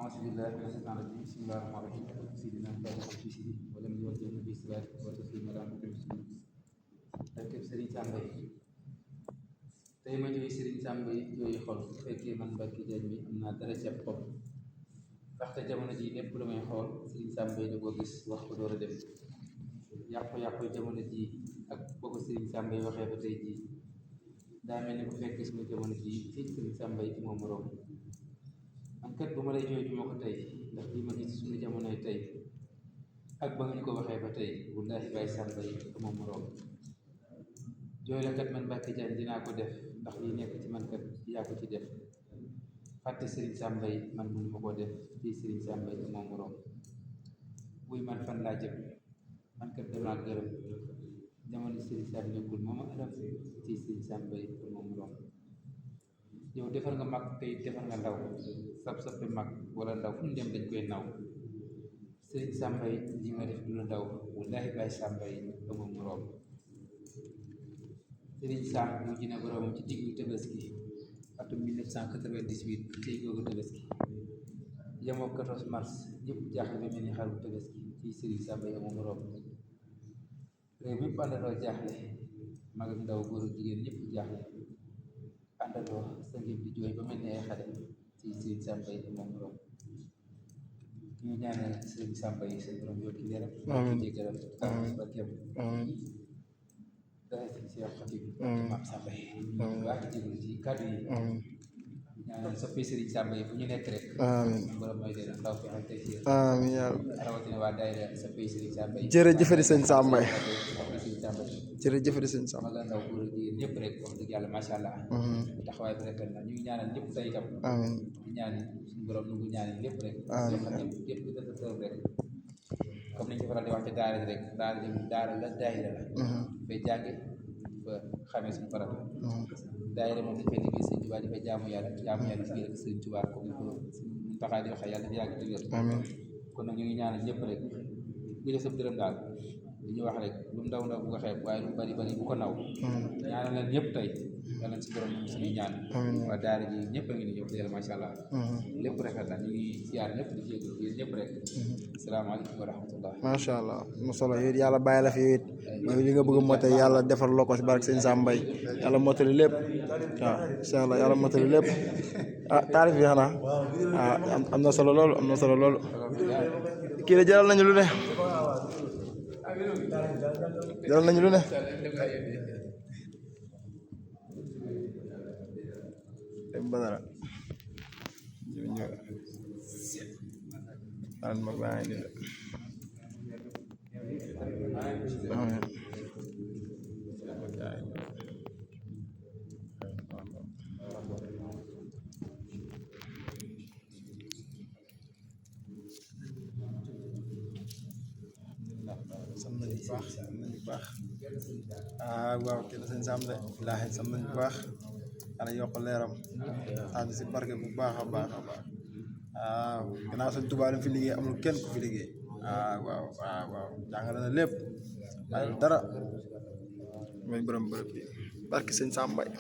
أعوذ بالله من الشيطان الرجيم بسم الله الرحمن الرحيم سيدنا محمد في سيدي ولم يوجه النبي صلاة وتسليم على محمد barkeb Serigne Sam Mbaye tey ma ñëw Serigne Sam Mbaye yooyu xol bu fekkee man Mbacke Diagne mi am naa dara ceeb xol ndaxte jamono ji lépp lu may xool Serigne Sam Mbaye da koo gis wax ko door a dem yàqu-yàqu jamono ji ak boo ko Serigne Sam Mbaye waxee ba tey jii daa mel ni bu fekkee suñu jamono ji fii Serigne Sam Mbaye ci moom moroom man kat bu ma lay jooy ma ko tey ndax lii ma gis suñu jamonoy tey ak ba nga ñu ko waxee ba tey wallaahi Baye Sam Mbaye moom moroom jooy la kat man Mbacke Diagne dinaa ko def ndax lii nekk ci man kat yaa ko ci def fàtte Serigne Sam Mbaye man mënu ma koo def fii Serigne Sam Mbaye moom moroom buy man fan laa jëm man kat damaa gërëm jamono Serigne Sam nekkul moom alam ci Serigne Sam Mbaye moom moroom yow defar nga mag tey defar nga ndaw sab mag wala ndaw fu ñu dem dañ koy naw Serigne Sam Mbaye li nga def du la ndaw wallaahi Baye Sam Mbaye moom moroom Serigne Sam mu ji na boroomam ci diggu Tabaski atum 1998 tey googu Tabaski yemoo 14 mars ñëpp jaaxle ba mel ni xaru Tabaski ci Serigne Sam Mbaye moom moroom réew mépp àndandoo jaaxle mag ak ndaw góor ak jigéen ñëpp jaaxle àndandoo sa ngir di jooy ba mel ni ay xale ci Serigne Sam Mbaye moom moroom ñu ñaanal Serigne Sam Mbaye seen borom yokki leeram jéggalam barkeem dara ci Cheikh Khadim Maam Sam Mbaye baax jégalu ci kàddu yi ñaanal soppi Serigne Sam Mbaye fu ñu nekk rek borom mooy leen ndaw fi ak tey amiin yàlla rawatina waa daayira soppi Serigne Sam Mbaye jërëjëfati sëñ Sam Mbaye jërëjëfati sëñ Sam mag ndaw góor jigéen ñëpp rek wax dëgg yàlla macha allah taxawaay bi rafet na ñu ngi ñaanal ñëpp tey itam amiin di ñaan suñu borom nu ngi ñaanal lépp rek yoo xam ne képp ku dafa soob rek comme nañ ko faral di wax ci daara rek daara la daayira la fay jànge ba xamee suñu farata daayira moom dañ fay liggéey Sëñ Tuubaa di fay jaamu yàlla liggéey rek Sëñ Tuubaa comme ni ko ñu taxaa di waxee yàlla di yàgg di wér kon nag ñu ngi ñaanal ñëpp rek bu def sa dërëm daal li ñu wax rek lu mu ndaw ndaw bu ko xeeb waaye lu bari bari bu ko naw ñaanal leen ñëpp tey yàlla na si borom ñu suñuy ñaan waa daara ji ñëpp a ngi ni ñëw yàlla macha allah lépp rafet na ñu ngi siyaar ñëpp di jégalu yéen ñëpp rek asalaamaaleykum wa rahmatullah macha allah mu solo yow yàlla bàyyi la fi yow it mooy li nga bëgg moo tey yàlla defal loo ko si barke sëñ Sam Mbaye yàlla mottali lépp waaw incha allah yàlla mottali lépp ah taarif bi xanaa am na solo loolu am na solo loolu kii la jaral nañu lu ne jaral nañu lu ne badara an mag baa ngi nii sam nañu bu baax waaw kii la sëñ Sam de billaahi sam nañu bu baax yàlla yokk leeram am si barke bu baax a baax a baax waaw gannaaw Sëñ Tuubaa fi liggéey amul kenn ku fi liggéey waaw jàngale na lépp waaye dara mooy borom bërëb bi barke sëñ Sam Mbaye